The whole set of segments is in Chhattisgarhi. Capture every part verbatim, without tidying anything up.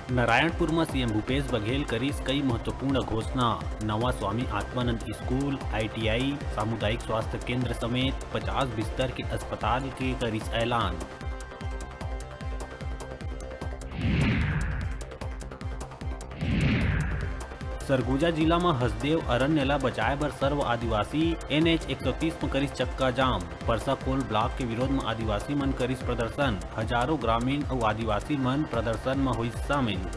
नारायणपुर म सीएम भूपेश बघेल करिस कई महत्वपूर्ण घोषणा। नवा स्वामी आत्मानंद स्कूल, आईटीआई, सामुदायिक स्वास्थ्य केंद्र समेत पचास बिस्तर के अस्पताल के करिस ऐलान। सरगुजा जिला म हसदेव अरण्य ला बचाए बर सर्व आदिवासी एनएच एक सौ तीस म करिस चक्का जाम। परसा कोल ब्लॉक के विरोध म आदिवासी मन करिस प्रदर्शन। हजारों ग्रामीण अउ आदिवासी मन प्रदर्शन म होइस शामिल।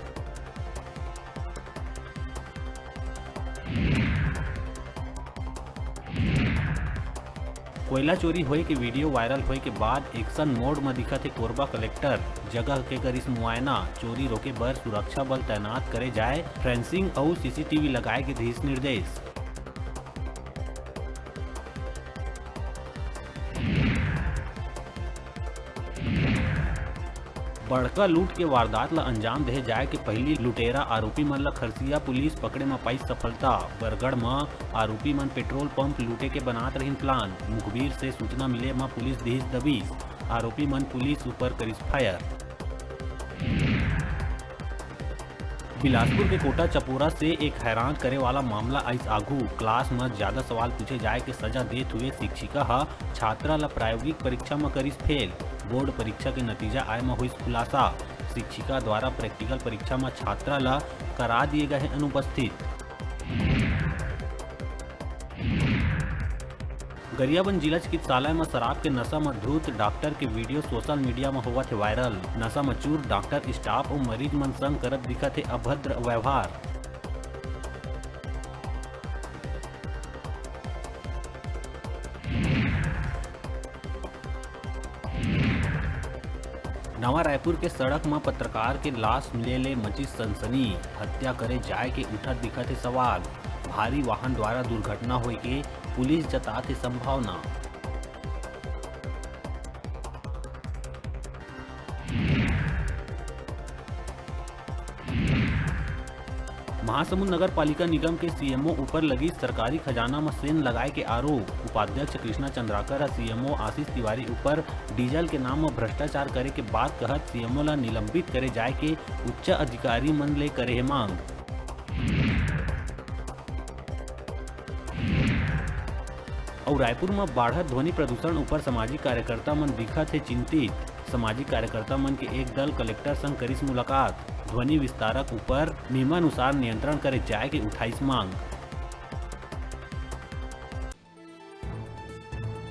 कोयला चोरी होए के वीडियो वायरल होए के बाद एक्शन मोड म दिखत हे कोरबा कलेक्टर। जगह के करिस मुआयना, चोरी रोके बर सुरक्षा बल तैनात करे जाए, फेंसिंग अउ सीसीटीवी लगाए के दिस निर्देश। बड़का लूट के वारदात ल अंजाम देहे जाए के पहिली लुटेरा आरोपी मन ल खरसिया पुलिस पकड़े म पाइस सफलता। बरगढ़ म आरोपी मन पेट्रोल पंप लूटे के बनात रहिन प्लान। मुखबिर से सूचना मिले म पुलिस दिस दबिश। आरोपी मन पुलिस ऊपर करिस फायर। बिलासपुर के कोटा चपोरा से एक हैरान करे वाला मामला आइस आघू। क्लास म ज्यादा सवाल पूछे जाए के सजा देत हुए शिक्षिका ह छात्रा ल प्रायोगिक परीक्षा म करिस फेल। बोर्ड परीक्षा के नतीजा आए म होइस खुलासा। शिक्षिका द्वारा प्रैक्टिकल परीक्षा म छात्रा ल करा दिए गए हे अनुपस्थित। गरियाबंद जिला चिकित्सालय म शराब के नशा म धुत डॉक्टर के वीडियो सोशल मीडिया म होवत हे वायरल। नशा म चूर डॉक्टर, स्टाफ अउ मरीज मन संग करत दिखत हे अभद्र व्यवहार। नवा रायपुर के सड़क म पत्रकार के लाश मिले ले मचिस सनसनी। हत्या करे जाए के उठत दिखत हे सवाल। भारी वाहन द्वारा दुर्घटना होए के पुलिस जतात हे संभावना। महासमुंद नगर पालिका निगम के सीएमओ ऊपर लगिस सरकारी खजाना म सेंध लगाए के आरोप। उपाध्यक्ष कृष्णा चंद्राकर ह सीएमओ आशीष तिवारी ऊपर डीजल के नाम म भ्रष्टाचार करे के बात कहत सीएमओ ल निलंबित करे जाए के उच्च अधिकारी मन ले करे हे मांग। अउ रायपुर म बाढ़त ध्वनि प्रदूषण ऊपर सामाजिक कार्यकर्ता मन दिखत हे चिंतित। सामाजिक कार्यकर्ता मन के एक दल कलेक्टर संग करिस मुलाकात। ध्वनि विस्तारक ऊपर नियमानुसार नियंत्रण करे जाए के उठाइस मांग।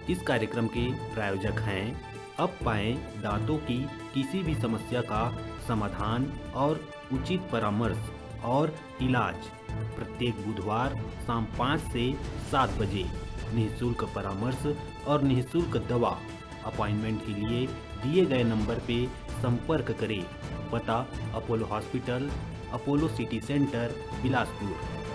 इस कार्यक्रम के प्रायोजक हैं अब पाएं दांतों की किसी भी समस्या का समाधान और उचित परामर्श और इलाज। प्रत्येक बुधवार शाम पाँच से सात बजे निःशुल्क परामर्श और निःशुल्क दवा। अपॉइंटमेंट के लिए दिए गए नंबर पे संपर्क करें। पता: Apollo hospital, Apollo city centre, Bilaspur.